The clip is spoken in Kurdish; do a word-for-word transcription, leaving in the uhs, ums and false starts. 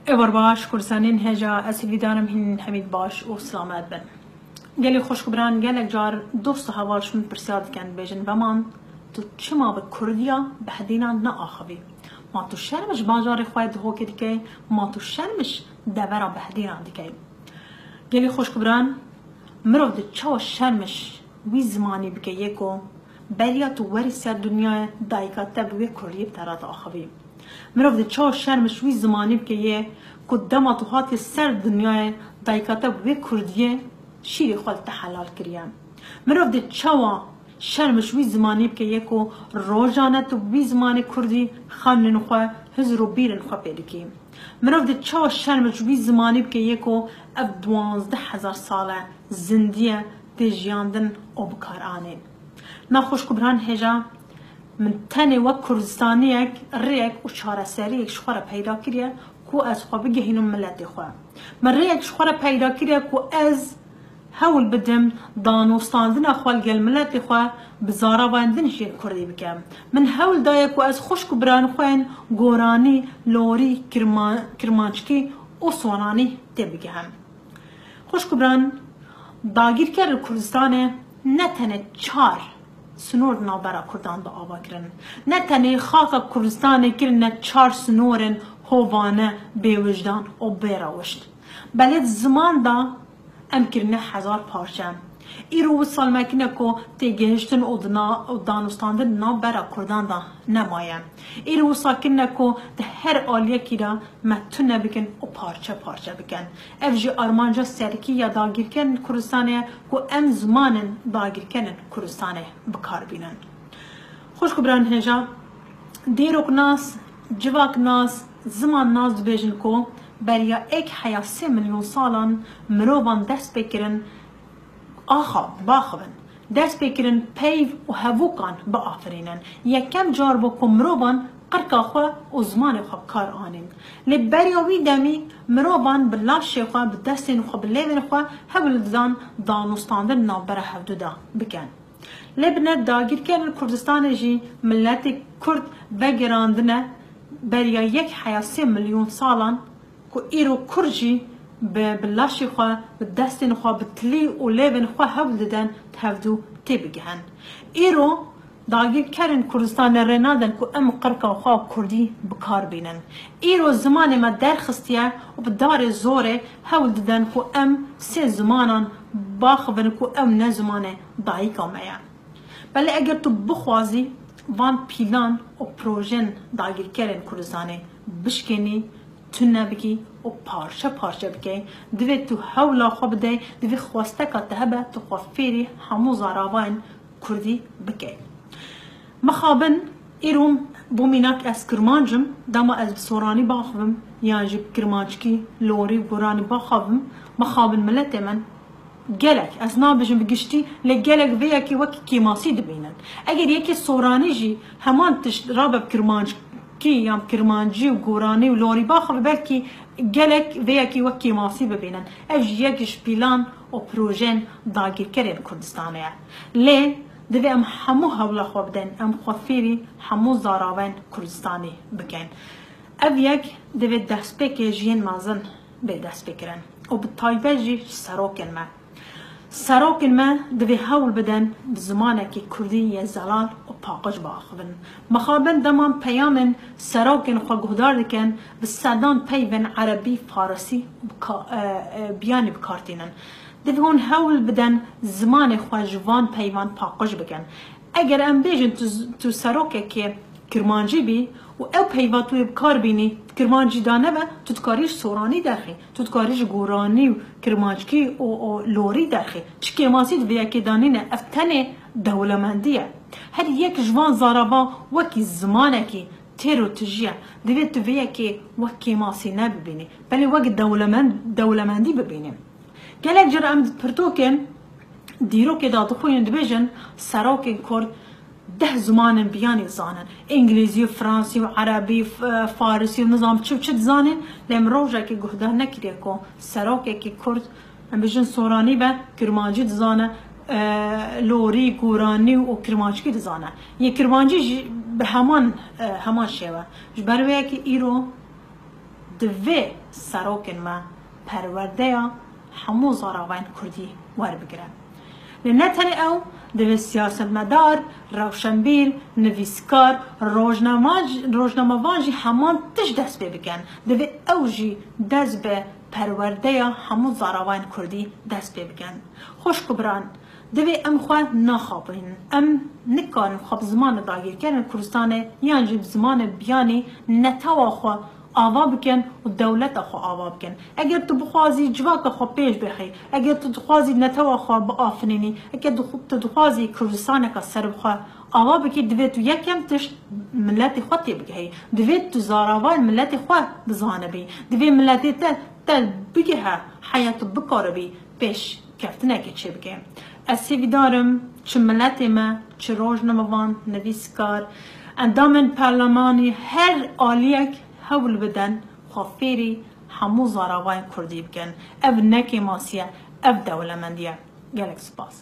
Êvar baş, Kurdistanên hêja, ez hîvîdar im hîn hemî baş û silamet bin. Gelî xwişk û biran, gelek car dost û heval ji min pirsyar dikin, dibêjin, Veman, tu çima bi kurdiya Behdînan neaxivî? Ma tu şerm ji bajarê xwe Dihokê dikey? Ma tu şerm ji devera Behdînan dikey? Gelî xwişk û biran, mirov di çawa şerm ji wî zimanî bike yê ku beriya tu werî ser dinyayê dayika te bi wê kurdiyê bi te re diaxivî? Mirov di çawa şerm ji wî zimanî bike yê ku dema tu hatiye ser dinyayê dayika te bi wê kurdiyê şîrê xwe li te helal kiriye? Mirov di çawa şerm ji wî zimanî bike yê ku rojane tu bi wî zimanê kurdî xemlên xwe, hizr û bîrên xwe pê dikî? Mirov di çawa şerm ji wî zimanî bike yê ku ev duwazdeh hezar sal e zindî ye, tê jiyandin û bi kar anê? Na xwişk û biran hêja, min tenê wek Kurdistaniyek rêyek û çareseriyek ji xwe re peyda kiriye ku ez xwe bigihînim miletê xwe. Min rêyek ji xwe re peyda kiriye ku ez hewl bidim danûstandina xwe li gel miletê xwe bi zaravayên din jî yên kurdî bikim. Min hewl daye ku ez xwişk û birayên xwe yên goranî, lorî, kirma-, kirmanckî û soranî tê bigihim. Xwişk û biran, dagîrker li Kurdistanê ne tenê çar sinor di navbera Kurdan bi ava kirin. Ne tenê xaka Kurdistanê kirine çar sinorên hovane, bêwijdan û bêrewişt. Belê di ziman de em kirine hezar parçe. Îro wisa li me kirine ku têgihiştin û di na-, û danûstandin di navbera Kurdan de nemaye. Îro wisa kirine ku di her aliyekî de me tune bikin û parçe parçe bikin. Ev jî armanca serkî ya dagîrkerên Kurdistanê ye ku em zimanên dagîrkerên Kurdistanê bi kar bînin. Xwişk û biran hêja, dîroknas, civaknas, zimannas dibêjin ku beriya êk heya sê milyon salan mirovan dest pê kirin axa, baxivin. Dest pê kirin peyv û hevûkan biafirînin. Yekem car bû ku mirovan qirka xwe û zimanê xwe bi kar anîn. Lê beriya wî demî mirovan bi laşê xwe, bi destên xwe, bi lêvên xwe hewl didan danûstandin navbera hevdu de bikin. Lê bi ne dagîrkerên Kurdistanê jî miletê Kurd vegerandine beriya yek heya sê milyon salan ku îro Kurd jî bi, bi laşê xwe, bi destên xwe, bi tilî û lêvên xwe hewl didin di hevdû têbigihin. Îro dagîrkerên Kurdistanê rê nadin ku em qirka xwe û Kurdî bi kar bînin. Îro zimanê me derxistiye û bi darê zorê hewl didin ku em sê zimanan baxivin ku ew ne zimanê dayika me ye. Belê eger tu bixwazî van pîlan û projên dagîrkerên Kurdistanê bişkênî, tune bikî û parçe parçe bikey, divê tu hewla xwe bidey, divê xwesteka te hebe, tu xwe fêrî hemû zaravayên Kurdî bikey. Mixabin, îro bo mînak ez kirmanc im, dema ez bi soranî baxivim, yan jî bi kirmanckî, lorî û goranî baxavim, mixabin miletê min gelek, ez nabêjim bi giştî, lê gelek vê yekê wekî kêmasî dibînin. Eger yekê soranî jî heman tişt rabe bi kirmanckî yan kirmancî û goranî û lorî baxive, belkî gelek vê yekê wek kêmasî bibînin. Ev jî yek ji pîlan û projeyên dagîrkerên Kurdistanê ye. Lê divê em hemû hewla xwe bidin, em xwe fêrî hemû zaravên Kurdistanê bikin. Ev yek divê destpêkê ji yên mezin bê destpêkirin û bi taybet jî ji serokên me. Serokên me divê hewl bidin bi zimanekî kurdî yê zelal û paqij biaxivin. Mixabin dema em peyamên serokên xwe guhdar dikin, bi sedan peyvên erebî, farisî û bi ka-, e, e, biyanî bi kar tînin. Divê hûn hewl bidin zimanê xwe ji van peyvan paqij bikin. Eger em bêjin tu, tu serokekê kirmancî bî û ew peyva tu yê bi kar bînî, kirmancî da nebe, tu dikarî ji soranî derxî, tu dikarî ji goranî û kirmanckî û, û lorî derxî. Çi kêmasî di vê yekê de nîne, ev tenê dewlemendî ye. Her yek ji van zarava wekî zimanekî têr û tijî ye. Divê tu vê yekê wek kêmasî nebibînî, belê wek dewlemend, dewlemendî bibînî. Gelek car em di pirtûkên dîrokê de dixwînin, dibêjin serokên Kurd deh zimanên biyanî dizanin. Îngilîzî û fransî û erebî, f-, farisî û nizam çi û çi dizanin. Lê min rojekê guhdar nekiriye ku serokekî Kurd, em bêjin soranî be, kirmancî dizane, e, lorî, goranî û kirmanckî dizane. Yê kirmancî jî bi heman, e, heman şêwe. Ji ber wê yekê îro Divê serokên me perwerdeya hemû zaravayên kurdî werbigirin. Lê ne tenê ew, divê siyasetmedar, rewşenbîr, nivîskar, rojnama-, rojnamevan jî heman tişt dest pê bikin. Divê ew jî dest bi perwerdeya hemû zaravayên kurdî dest pê bikin. Xwişk û biran, divê em xwe naxapînin. Em nikarin xwe bi zimanê dagirkerên Kurdistanê yan jî bi zimanê biyanî netewa xwe ava bikin û dewleta xwe ava bikin. Eger tu bixwazî civaka xwe pêş bixî, eger tu dixwazî netewa xwe biafirînî, eger tu, tu dixwazî Kurdistaneke serbixwe ava bikî, divê tu yekem tişt miletê xwe tê bigihî. Divê tu zaravayên miletê xwe bizanibî. Divê miletê te, te bigihe heya tu bikaribî pêşkeftinekê çêbike. Ez hêvîdar im, çi miletê me, çi rojnamevan, nivîskar, endamên perlemanî, her aliyek hewl bidin xwe fêrî hemû zaravayên kurdî bikin. Ev ne kêmasî ye, ev dewlemendî ye. Gelek spas.